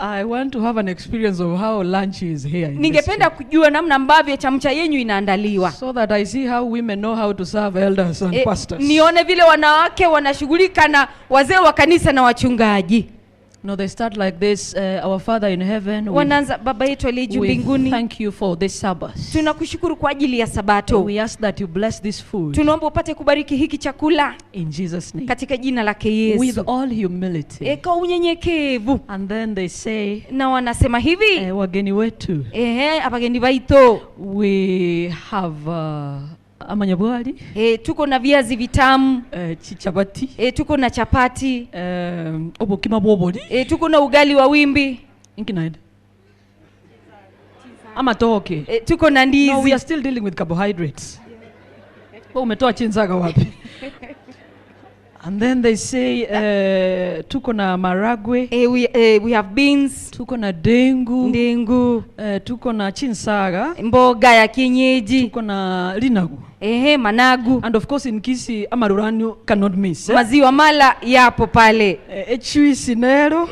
I want to have an experience of how lunch is here in this Ningependa church. Kujua namna ambavyo chamcha yenyu inaandaliwa. So that I see how women know how to serve elders and pastors. Nione vile wanawake wanashughulika na wazee wa kanisa na wachungaji. No, they start like this. Our Father in heaven, Wanaanza, Baba yetu aliye juu we mbinguni, thank you for this Sabbath. Tunakushukuru kwa ajili ya Sabato. We ask that you bless this food Tunaomba upate kubariki hiki chakula in Jesus' name. Katika jina lake With Yesu. All humility. Kwa unyenyekevu. And then they say, Na wanasema hivi, wageni wetu, abageni baito, we have amanyabwali, tuko na viazi vitamu, chichabati, tuko na chapati, obokima bwoboli, tuko na ugali wa wimbi, Inkinaid. Amatoke. Tuko na ndizi. No, we are still dealing with carbohydrates. Wewe umetoa chinzaga wapi? And then they say, tuko na maragwe. We have beans. Tuko na dengu. Ndengu. Tuko na chinsaga. Mboga ya kienyeji. Tuko na linagu. Managu. And of course in Kisii, amaruranu cannot miss. Eh? Maziwa mala yapo pale. Juice nero.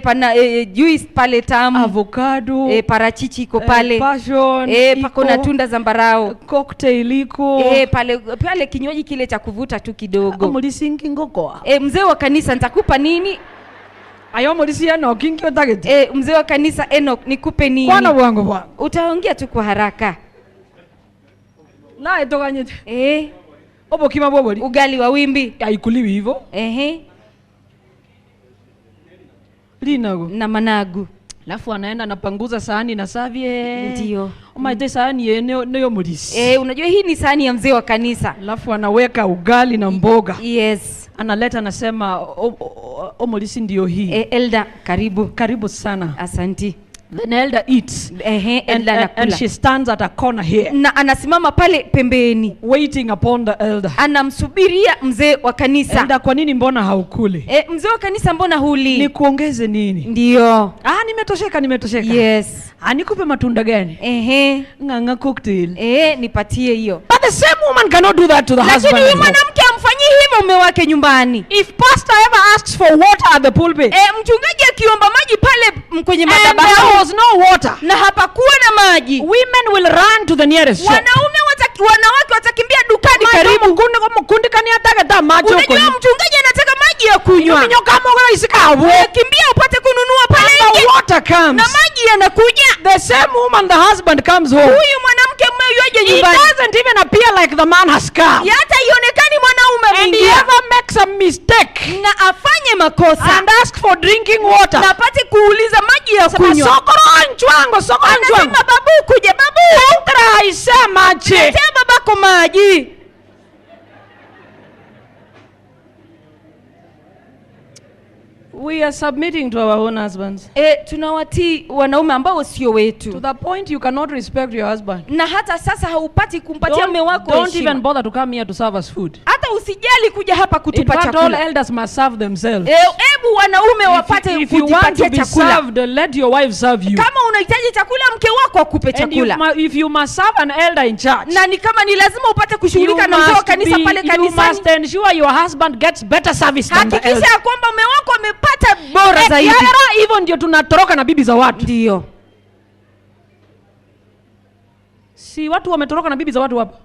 Pana, juice pale tamu. Avocado. Parachichi iko pale. Passion. Pako na iko. Tunda zambarau. Cocktail iko. Pale kinywaji kile cha kuvuta tu kidogo. Omulisi ngoko. Mzee wa kanisa nitakupa nini? Ayo mulisi Enoch kingi otagete. Mzee wa kanisa Enoch nikupe nini? Kwana bwangu bwangu. Utaongea tu kwa haraka. Na etoganyete. Obokima bwoboli. Ugali wa wimbi. Haikuliwi hivyo. Linago. Na managu. Alafu anaenda anapanguza sahani na serviette. Ndio. Umaite sahani yenyewe niyo mulisi. Unajua hii ni sahani ya mzee wa kanisa. Alafu anaweka ugali na mboga. Yes. Analeta anasema omulisi ndio hii. Elder, karibu. Karibu sana. Asanti. Then elder eats. Elder And anakula. she stands at a corner here. Na anasimama pale pembeni. Waiting upon the elder. Anamsubiria mzee wa kanisa. Elder, kwa nini mbona haukuli? Mzee wa kanisa mbona huli? Nikuongeze nini? Ndio. Nimetosheka, nimetosheka. Yes. Nikupe matunda gani? Nganga cocktail. Nipatie hiyo. But the same woman cannot do that to the Lakini husband. huyu mwanamke amfanyii hivyo mume wake nyumbani. If pastor ever asks for water at the pulpit, mchungaji akiomba maji pale kwenye and madhabahu, there was no water, na hapakuwa na maji, women will run to the nearest shop. Wanawake watakimbia dukani Maji karibu. Mkunde kani ataka ta maji Unajua huko. mchungaji anataka maji ya kunywa. Minyoka mogo isikabu. Kimbia upate kununua pale And the nje. water comes. Na maji yanakuja. The same woman, the husband comes home. Huyu mwanamke mume yuaje He nyumbani. doesn't even appear like the man has come. Ya hata ionekani mwanaume And he ameingia. ever makes a mistake. Na afanye makosa. And ask for drinking water. Na apate kuuliza maji ya Sema, kunywa. Sokoro nchwango, sokoro Anasema, nchwango. babu kuja, babu. Entra isema che. Letea babako maji. We are submitting to our own husbands. Tunawatii wanaume ambao sio wetu. To the point you cannot respect your husband. Na hata sasa haupati kumpatia Don't mume wako heshima. even bother to come here to serve us food. Hata usijali kuja hapa kutupa In fact, all chakula. elders must serve themselves. Hebu wanaume wapate If you want to kujipatia be chakula. served, let your wife serve you. Kama unahitaji chakula, mke wako akupe And chakula. if you must serve an elder in church, na ni kama ni lazima upate kushughulika na mzee wa kanisa pale you kanisani, must ensure your husband gets better service than the elder. Hakikisha ya kwamba mume wako amepata bora zaidi. Kiara, hivyo ndio tunatoroka na bibi za watu. Ndio. Si watu wametoroka na bibi za watu hapa.